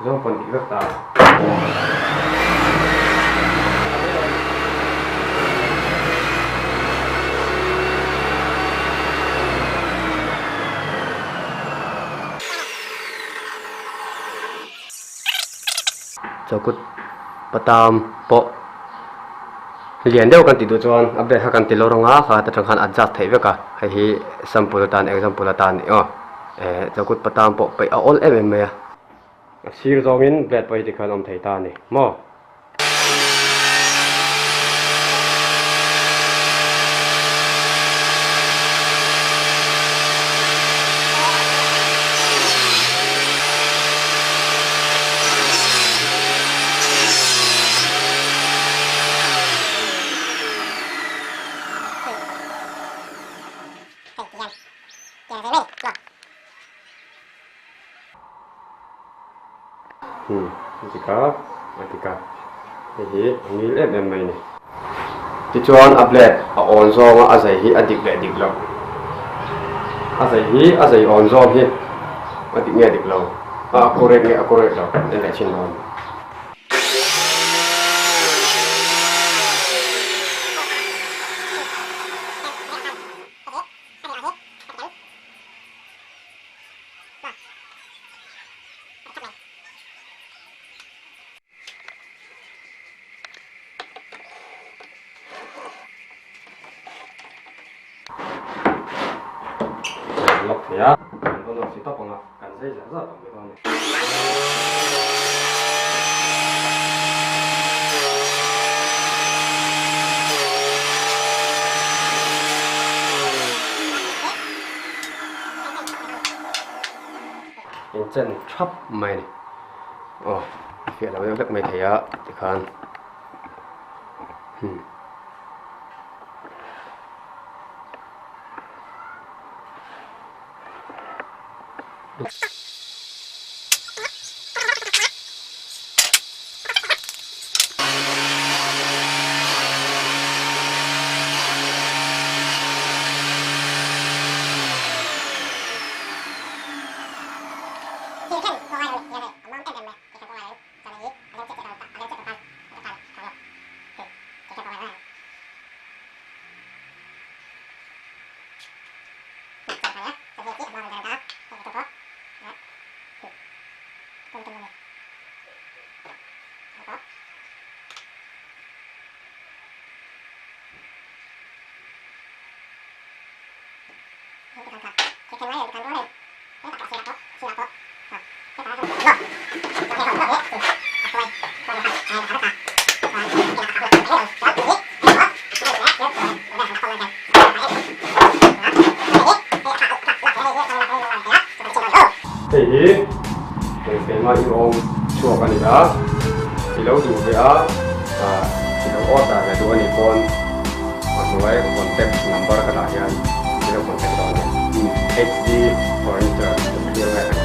Zawng pawn dik vek ta. Chawkut patam pawh lian deuh kan tih duh chuan a bag kha kan ti lo rawng a kha ta tang khan adjust theih vek a hei hi sample atan example atan a ni aw eh chawkut patam pawh peih a awl em em mai a a sir zawngin blade pawh hi tikhan a awm thei ta a ni maw. Hmm, a dik a, a dik a. Hei hi a ngil em em mai a ni. Tichuan a blade a awn zawnga a zai hi a dik leh dik lo. A zai hi a zai awn zawng hi a dik nge dik lo, a accurate nge accurate lo en leh chin dawn. Lock thei a, kan on off si tawp ang a, kan zai zah zah tawp mai dawn a ni. Inchen thap mai a ni. Aw a fiah lo deuh hlek mai thei a tikhan hmm. Hei hi engkeima i awm chhuak a ni a, i lo duh ve a, i lo order ve duh a nih pawn a hnuai contact number ka dah hian i lo contact dawn a ni. HD Furniture Clear Red.